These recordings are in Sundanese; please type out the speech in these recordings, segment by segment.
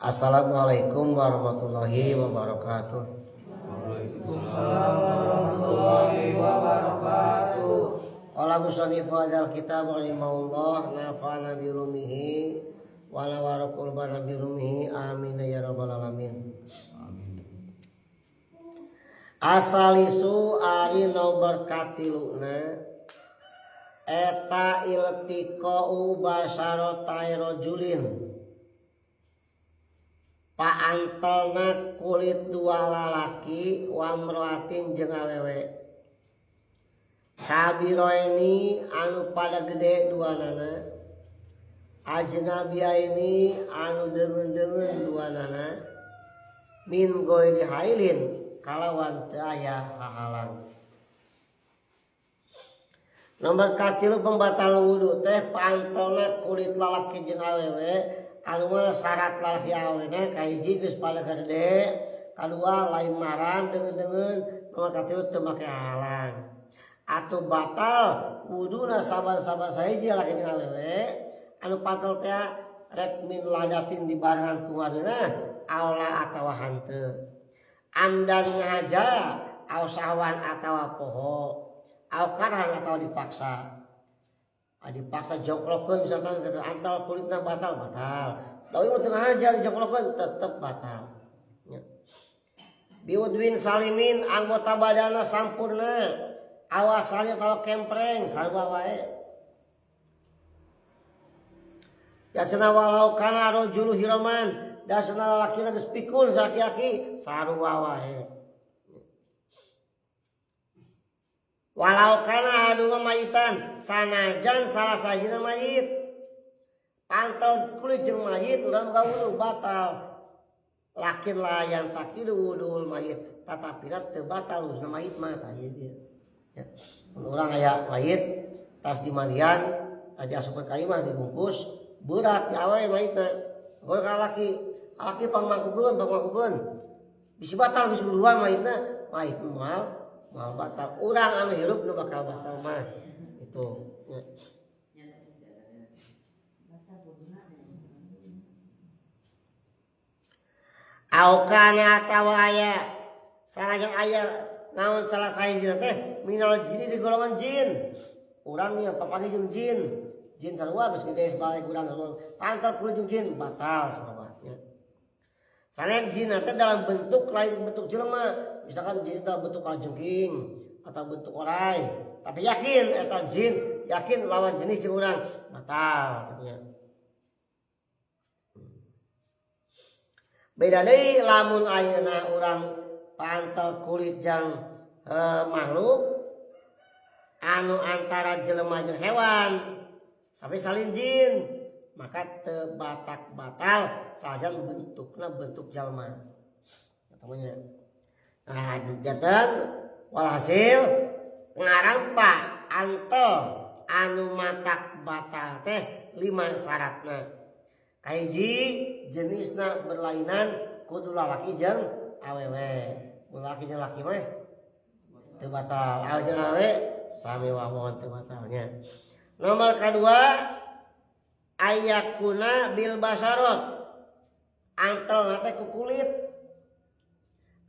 Assalamualaikum warahmatullahi wabarakatuh. Waalaikumsalam warahmatullahi wabarakatuh. Qala musannif hadzal kitab rahimahullah nafa'ana bi ulumihi wa nawwara qulubana bi ulumihi amin ya rabbal alamin. Amin. Asalisu ari nomor katiluna eta iltiqa'u basaratai rajulin paantelna kulit dua lalaki wa imroatin jeung awewe kabiroini anu pada gede dua nana ajnabiyaini anu deungeun-deungeun dua nana min ghairi hailin kalawan teu aya hahalang. Nomor katilu pembatal wudu teh paantelna kulit lalaki jeung awewe anu mana syarat lalaki awena kahiji geus pada gede, kadua lain mahram deungeun-deungeun, nomor katilu teu make halang. Atuh batal wuduna saban-saban sahiji lalaki jeung awewe anu patal teh rek min ladatin dibarengan ku ngadena aula atawa hanteu. Amdan ngahaja au sahwan atawa poho au karhan atawa dipaksa. Dipaksa jongklokeun misalkan ke antal kulitna batal batal. Tapi mun teu ngahaja dijongklokeun tetep batal. Ya. Biudwin salimin anggota badanna sampurna. Awasalnya atawa kempreng sarua wae. Ya cenah walau kana rajulu hiraman da cenah lalakina geus pikun salaki-laki sarua wae. Walau kana adu mayitan sanajan salah sajina mayit pantel kulit jeung mayit urang buka wudu batal lakin layan takidu wudul mayit tatapina teu batal wuduna mayit mah tah ieu dia. Ya. Mun urang aya mayit tas dimandian aja asupan ka imah dibungkus berat di awewe mayitna gol ka laki laki pangmangkukeun pangmangkukeun bisi batal geus buruan mayitna mayit moal moal batal urang anu hirup nu bakal batal mah itu ya. Au kana atawa aya sanajan aya naon salah sahijina teh minal jini di golongan jin urang nya papanggih jeung jin jin sarua geus gede balik urang sarua pantal kulit jeung jin batal sababnya sanes jin teh dalam bentuk lain bentuk jelema misalkan jin dalam bentuk kalajengking atau bentuk orai tapi yakin eta jin yakin lawan jenis jeung urang batal katanya. Beda deui lamun ayeuna urang pantel kulit jang makhluk anu antara jelema jeung hewan sampai salin jin maka teu batak batal sajan bentukna bentuk jalma katanya. Nah janten walhasil ngarampa antel anu matak batal teh 5 syaratna. Kahiji jenisna berlainan kudu lalaki jeung awewe. Mun lalaki jeung laki mah teu batal, awewe jeung awewe sami wawon teu batalnya. Nomor kadua ayakuna bil basarot. Antel teh ku kulit.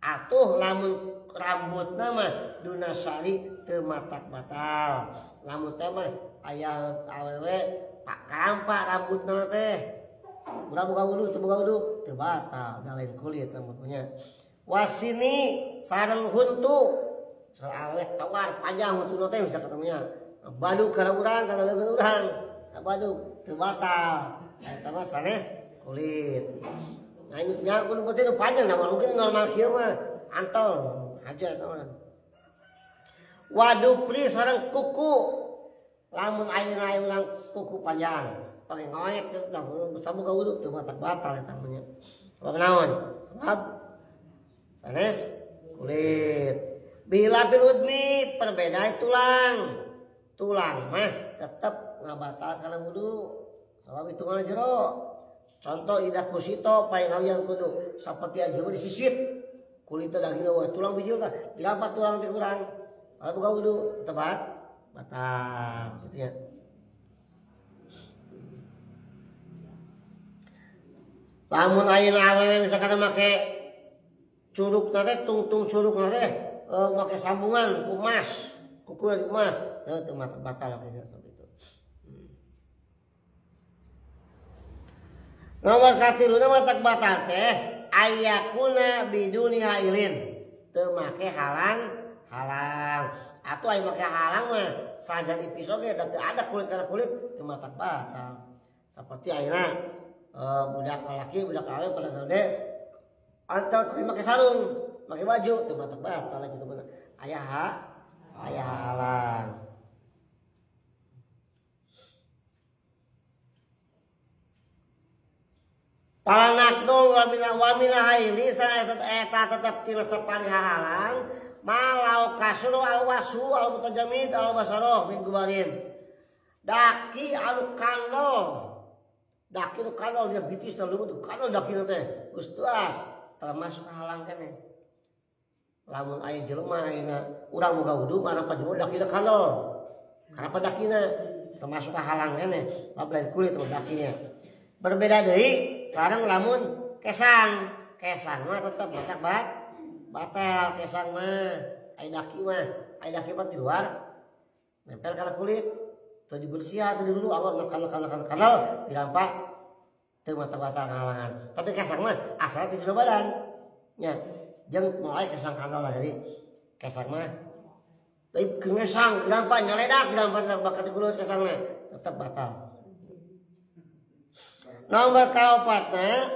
Atuh lamun rambutna mah duna syari teu matak batal. Lamun teh mah aya awewe pak karampa rambutna teh. Urang boga wudu teu boga wudu teu batal da lain kulit rambutnya. Wasini sareng huntu. Awewe tawar panjang huntuna teh bisa ketemunya. Baduk kana urang kana leugeut urang. Baduk teu batal. Eta mah sanes kulit. Nah ini nya kudu putih nu panjang da mungkin normal kieu mah antel aja eta mah. Wadupri sareng kuku. Lamun ayeuna aya urang kuku panjang pake ngoek teh saboga wudu teu batal batal eta mah nya. Sebab naon? Sebab sanes kulit. Bila bil udmi perbedaan tulang. Tulang mah tetep ngabatal kana wudu. Sebab hitunganna jero. Contoh ida kusito painawian kudu saperti jelema disisit kulitna dagingna we tulang bijil tah dilapat tulang teh kurang. Kalau buka wudu tetep batal gitu ya. Lamun ayeuna awewe misalkan make curug teh tungtung curug teh make sambungan ku emas, kuku emas, teu batal seperti itu. Nomor katiluna matak batal teh ayakuna biduni hailin, teu make halang halang. Atuh aya make halang mah sajan ipis oge da teu ada kulit kana kulit teu matak batal. Seperti ayeuna budak laki budak awewe pada gede antal tapi make sarung, make baju teu matak batal gitu bener. Aya aya halang. Palanakdong wamina haili sana eta tetep tina sapali halang malau kasuru al wasu al mutajamid al basaroh min gubarin. Daki anu kanol. Daki nu kanol dia bitis teh leuweung kanol daki teh geus tuas termasuk halang keneh. Lamun aya jelema ayeuna urang boga wudu ngarapa jelema dakina kanol. Kenapa dakina termasuk halang keneh lain kulit atau dakinya. Berbeda deui sekarang lamun kesang, kesang mah tetep batak batal kesang mah, aya daki mah, aya daki mah di luar nempel kana kulit, teu dibersihan teu dulu awak kanal dirampak teu batal halangan. Tapi kesang mah asalna ti jero badan nya, jeung mulai kesang kanal lah jadi kesang mah tapi kesang dirampak nyaledak dirampak bakat kulit kesangna tetep batal. Nomor kaopatna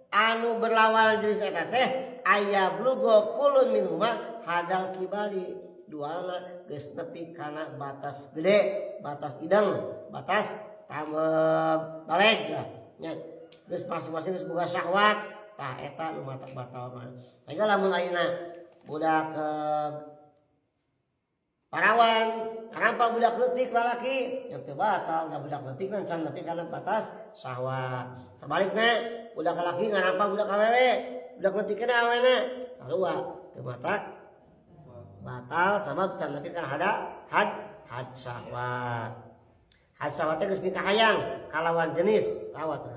anu berlawanan jenis eta teh aya blugo kulun minhuma hadal kibali duana geus nepi kana batas gede, batas idang, batas tambah baleg lah nya. Geus masing-masing geus boga syahwat tah eta nu matak batal mah. Sehingga lamun ayeuna budak parawan ngarampa budak leutik lalaki yang teu batal da budak leutik kan can nepi kana batas syahwat. Sebalikna budak lalaki ngarampa budak awewe, budak leutik kana awena sarua teu matak batal sabab can nepi kana had syahwat. Had syahwat teh geus mikahayang kalawan jenis syahwat.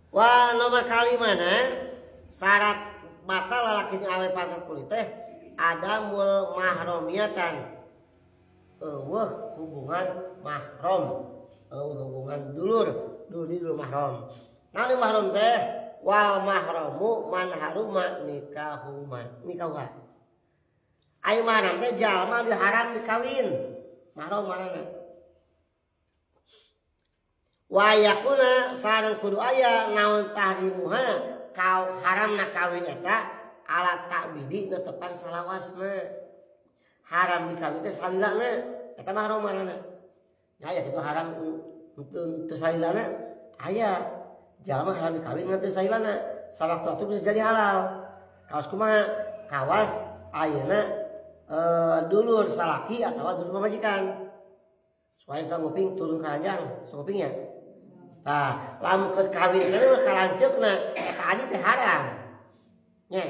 Wa nomor kalimana syarat batal lalaki jeung awewe pasal kulit teh adamul mahromiatan eueuh hubungan mahrom, eueuh hubungan dulur, dulur mahrom. Naon mahrom teh? Wal mahromu man haruma nikahuma nikahuha. Ai mahram teh jalma diharam dikawin. Mahrom manana? Wa yakuna sareng kudu aya naon tahrimuha kau haramna kawin eta ala takbidi netepan salawasna. Haram dikawin teh salilana eta mah haram manana. Ya aya kitu haram teu salilana aya jalma haram dikawin ngan teu salilana sawaktu-waktu bisa jadi halal. Kawas kumaha? Kawas ayeuna dulur salaki atawa dulur pamajikan. Supaya sanguping turun ka ranjang, sangupingnya. Tah, lamun keur kawin teh mah kalanceukna eta adi teh haram. Nya,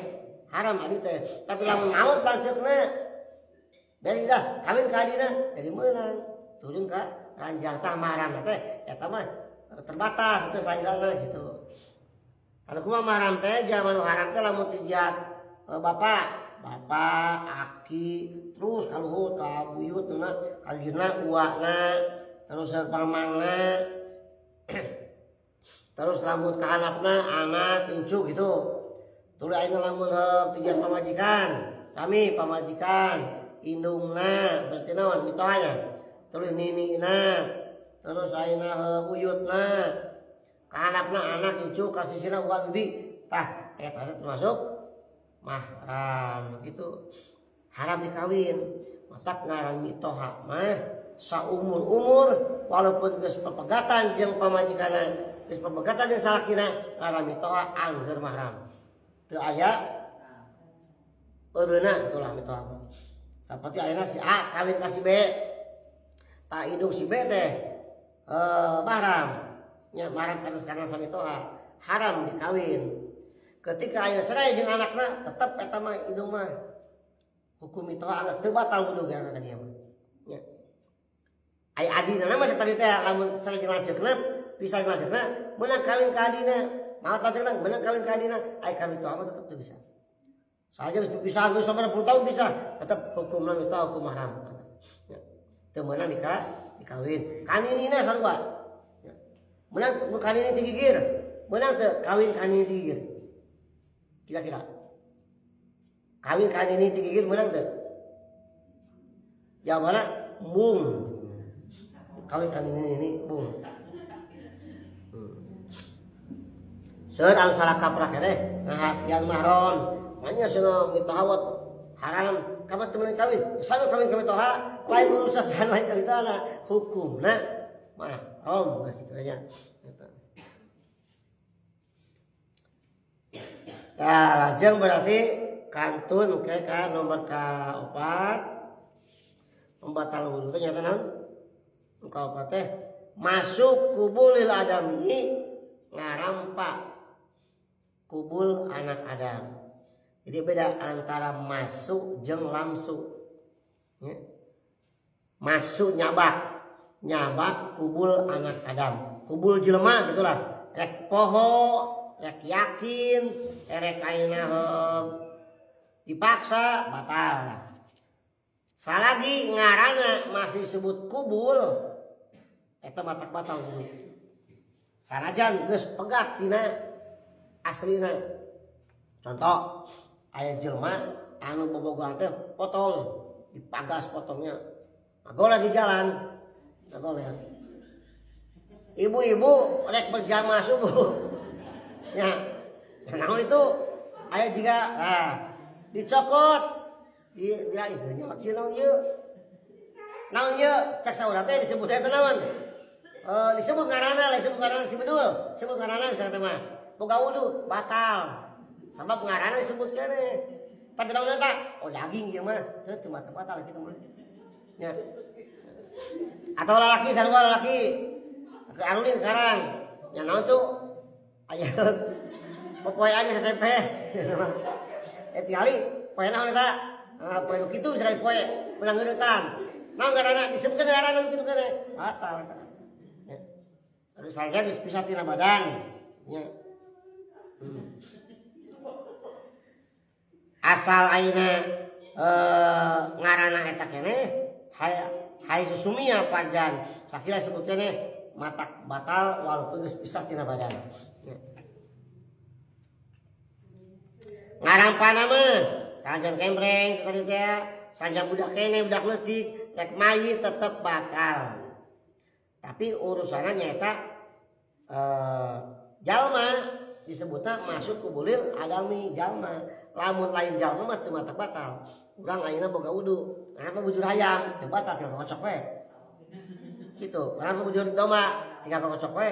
haram adi teh. Tapi lamun maot lanceukna dari dah kawin ka adina jadi meunang turun ka ranjang tah mahram teh eta mah terbatas itu sailana gitu. Anu kumaha mahram teh zaman nu haram teh lamun ti jihad bapak, bapak, aki, terus kaluhur ka buyut na, kalieuna uakna, terus pamangna, terus lamun ka anakna anak incu gitu. Tuluy ayeuna lamun ti jihad pamajikan, sami pamajikan, indungna berarti naon mitohanya. Tuluy ninina, terus ayeuna uyutna, ka anakna anak incu ka sisina uak bibi. Tah eta termasuk mahram gitu. Haram dikawin. Matak ngaran mitoha mah saumur-umur walaupun geus pepegatan jeung pamajikanna, geus pepegatan jeung salakina, ngaran mitoha angger mahram. Teu aya eureuna kitu lah mitoha mah. Seperti ayeuna si A kawin ka si B. Tah indung si B teh mahram. Nya mahram karena samitoha, haram dikawin. Ketika ayeuna cerai jeung anakna tetep eta mah indung mah hukum mitoha anggap teu batal wudu ge ka dia mah. Nya. Aya adina mah tadi teh lamun cerai jeung lanceukna Pisah lanceukna meunang kawin ka adina, maot lanceukna meunang kawin ka adina, ai ka mitoha mah tetep teu bisa. Saja geus pisahan geus 90 tahun pisah, tetep hukumna mitoha hukum mahram. Ya. Teu meunang dikawin. Kaninina sarua. Ya. Meunang nu kanini ti gigir, meunang teu kawin kanini ti gigir. Kira-kira. Kawin kanini ti gigir meunang teu? Jawabanna mung. Kawin kanini ini mung. Seueur anu salah kaprah keneh ngahatian mahram. Makanya cenah mitoha haram kapan temen kawin? Sanu kawin ka mitoha lain urusan lain ka mitoha hukumna mahram geus kitu nya. Nah, lajeng berarti kantun ke ka nomor ka 4 pembatal wudu teh nyata naon? Nu kaopat teh masuk kubulil adami ngarampa kubul anak Adam. Jadi beda antara masuk jeung lamsu. Ya. Masuk nyabak, nyabak kubul anak Adam, kubul jelema gitulah. Rek poho, rek yakin, rek ayeuna dipaksa batal. Salagi ngaranna masih disebut kubul, eta matak batal wudu. Sanajan geus pegat tina aslina. Contoh, aya jelema anu bobogohan teh potong, dipagas potongnya. Magola di jalan, magola. Ibu-ibu rek berjamaah subuh. Ya, naon itu aya jiga, nah, dicokot. Di dia itu nya kieu naon ieu? Naon ieu? Cek saurang teh disebut eta naon? Disebut ngaranna, lain disebut ngaranna si bedul, sebut ngaranna misalnya teh mah. Boga wudu batal. Sabab ngaranna disebut keneh. Tapi naon eta? Oh daging ieu mah. Teu teu batal kitu mah. Nya. Atau lalaki sarua lalaki ke arulin sekarang. Nya naon tuh? Aya popoe aja SMP. Tingali poe naon eta? Ah, poe nu kitu bisa poe menang ngeuretan. Naon ngaranna disebutkeun ngaranna nu kitu keneh. Batal eta. Ya. Aduh saja geus pisah tina badan. Ya. Asal ayeuna ngaranna eta keneh hay susumia panjan sakira sebut keneh matak batal walaupun geus pisah tina badan. Ya. Ngarampana mah sanajan kembreng tadi teh sanajan budak keneh budak leutik rek mayit tetep batal. Tapi urusanna nyaeta jalma disebutna masuk kubulil adami jalma. Lamun lain jalma mah teu matak batal. Urang ayeuna boga wudu, kenapa bujur hayam teu batal tinggal kocok we. Gitu. Kenapa bujur domba tinggal kocok we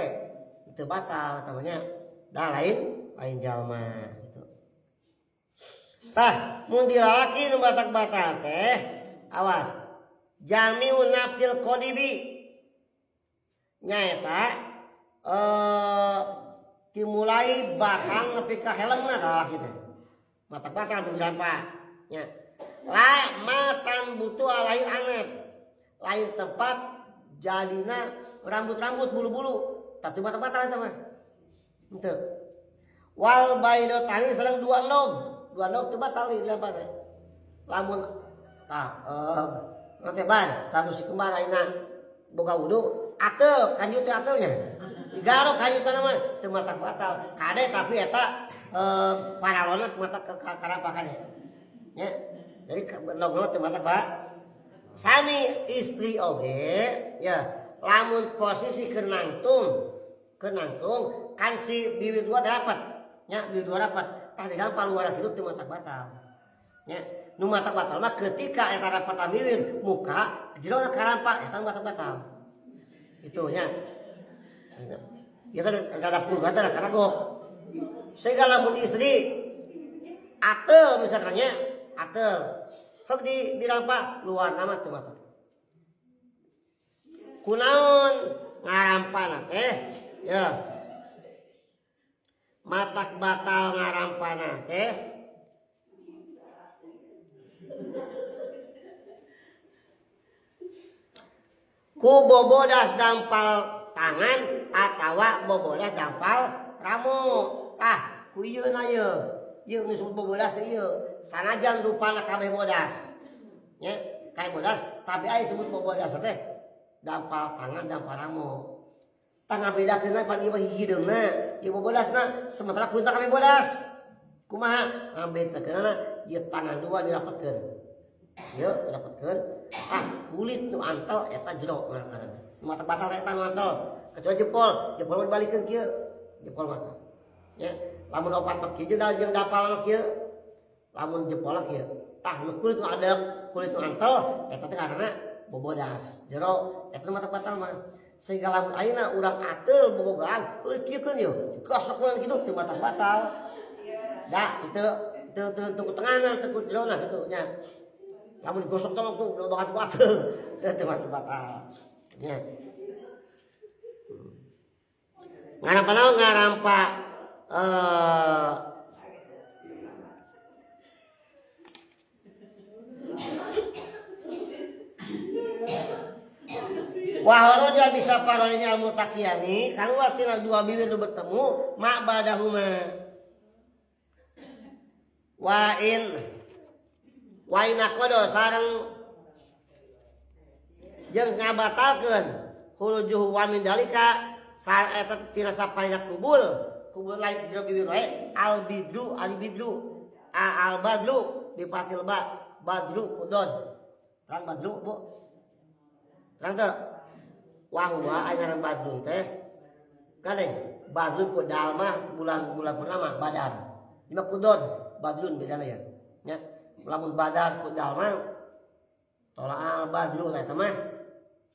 teu batal namanya. Dah lain jalma gitu. Tah, mun di lalaki nu batak batal teh awas. Jami'un nafsil qadibi. Nyaeta dimulai batang nepi ka helemna ka lalaki teh. Matak batal mun dirampa nya. La matan butuh alai anet. Lain tempat jadina rambut-rambut bulu-bulu. Tatu batak batal eta mah. Henteu. Wal baidotani sareng dua log. Dua log teu batal di dirampa teh. Lamun tah teh ban samu si kembar ayeuna boga wudu atel kanjut teh atelnya. Digarok kanjutan mah teu matak batal. Kade tapi eta paralona matak karampa kade. Nya. Jadi log teu matak Pak. Sami istri oge ya lamun posisi keur nangtung kan si bibir dua dapat. Nya bibir dua dapat. Tah digampal luar kitu teu matak batal. Nya nu matak batal mah ketika eta rapat bibir muka jerona karampa eta matak batal. Itu nya. Ya kan ada purba teh karagok. Sehingga lamun istri atel misalkannya atel hek dirampa luar nama teu matak. Kunaon ngarampana teh ya matak batal ngarampana teh ku bobodas dampal tangan atawa bobodas dampal ramo. Tah ku ieu na ieu. Ieu nu disebut bobodas teh ieu. Sanajan rupana kabeh bodas. Nya, kae bodas tapi aya disebut bobodas teh dampal tangan dampal ramo. Tah ngabedakeunna pan ieu mah hideungna, ieu bobodasna sementara kulitna kabeh bodas. Kumaha ngabedakeunna ieu tangan dua dirapatkeun. Ieu dirapatkeun. Ah, kulit nu antel eta jero ngaranna. Nu mata batal eta nu antel. Kecuali jempol, jempol mah dibalikeun kieu. Jempol mah. Ya, lamun opat mah kieu jeung dapal mah kieu. Lamun jempol kieu. Tah nu kulit nu adep, kulit nu antel eta teh ngaranna bobodas. Jero eta nu mata batal mah. Sehingga lamun ayeuna urang ateul bobogaan, euy kieukeun yeuh. Gasok kitu teu mata batal. Da, teu teu teu teu tengahna, teu ku jerona kitu nya. Lamun digosok teh waktu banget batal, teu teu mata batal. Nya. Ngarampa naon ngarampa wahoroja bisa parolinya al-mutakiani keluar tina dua bibir itu bertemu mak badahuma wa in wa inakodo sareng jeung ngabatalkeun hurujuhu wa min dalika eta tina saparina kubul kubul lain ti bibir wae al bidru al bidru al badru dipatil ba badru kudon terang badru bu terang teu wahwa aya ngaran badrun teh kadeng badrun ku dal mah bulan-bulan purnama badar lima kudon badrun bedana ya nya lamun badar ku dal mah tolak badru eta mah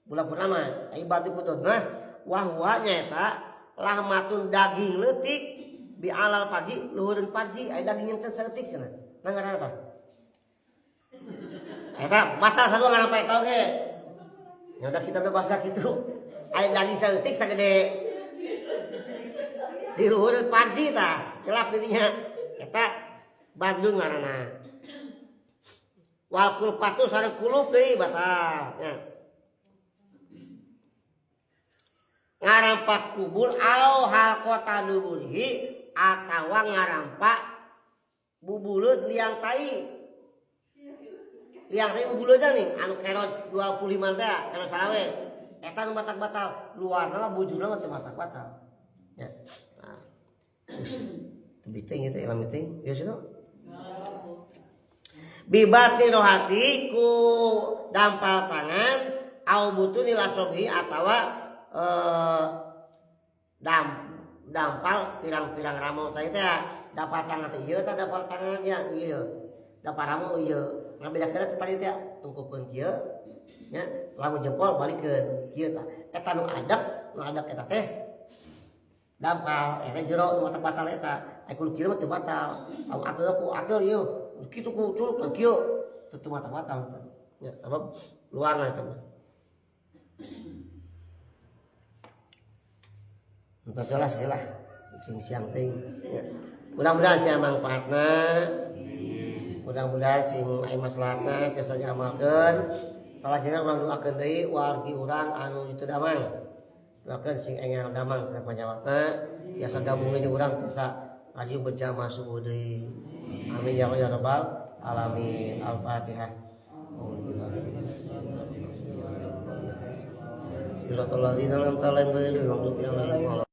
bulan purnama ai badru kudon mah wahwa nyaeta lahmatun daging leutik bi alal paji luhureun paji ai daging teh saeutik cenah nah ngaranna tah eta batal sarua ngaran eta oge. Ya udah kita bebas gitu. Ai daging saeutik sagede di luhureun panci tah, gelap dinya. Eta badrun ngaranna. Wal kulpatu sareng kulup deui batal nya. Ngarampak kubur au halqata duburihi atawa ngarampak bubuleut liang tai. Liang tai bubuleutna nih anu kerot 25 teh, kerot salawe. Eta nu batak-batal, luarna mah bujurna mah teu batak-batal. Ya. Nah. Teu teuing eta ilmu teuing. Biasa tuh. Bibati rohati ku dampal tangan au butuni lasobi atawa dampal pirang-pirang ramo teh teh dampal tangan teh ieu teh dampal tangan nya ieu. Dampal ramo ieu. Ngabedakeun teh tadi teh tungkupeun kieu nya lamun jempol balikeun kieu tah. Eta nu adep eta teh dampal eta jero nu batal batal eta. Ai kudu kieu mah teu batal. Lamun ateul ku ateul ieu kitu ku culuk teh kieu teu batal batal nya sabab luarna eta mah. Entos jelas lah sing siang ting ya. Mudah-mudahan sing manfaatna. Mudah-mudahan sing aya maslahatna tiasa diamalkeun. Salajengna urang doakeun deui wargi urang anu teu damang. Doakeun sing enggal damang tina panjawatna tiasa gabung deui urang tiasa ngaji berjamaah subuh deui. Amin ya rabbal alamin. Al-Fatihah. Siratal ladzina an'amta 'alaihim ghairil maghdubi 'alaihim.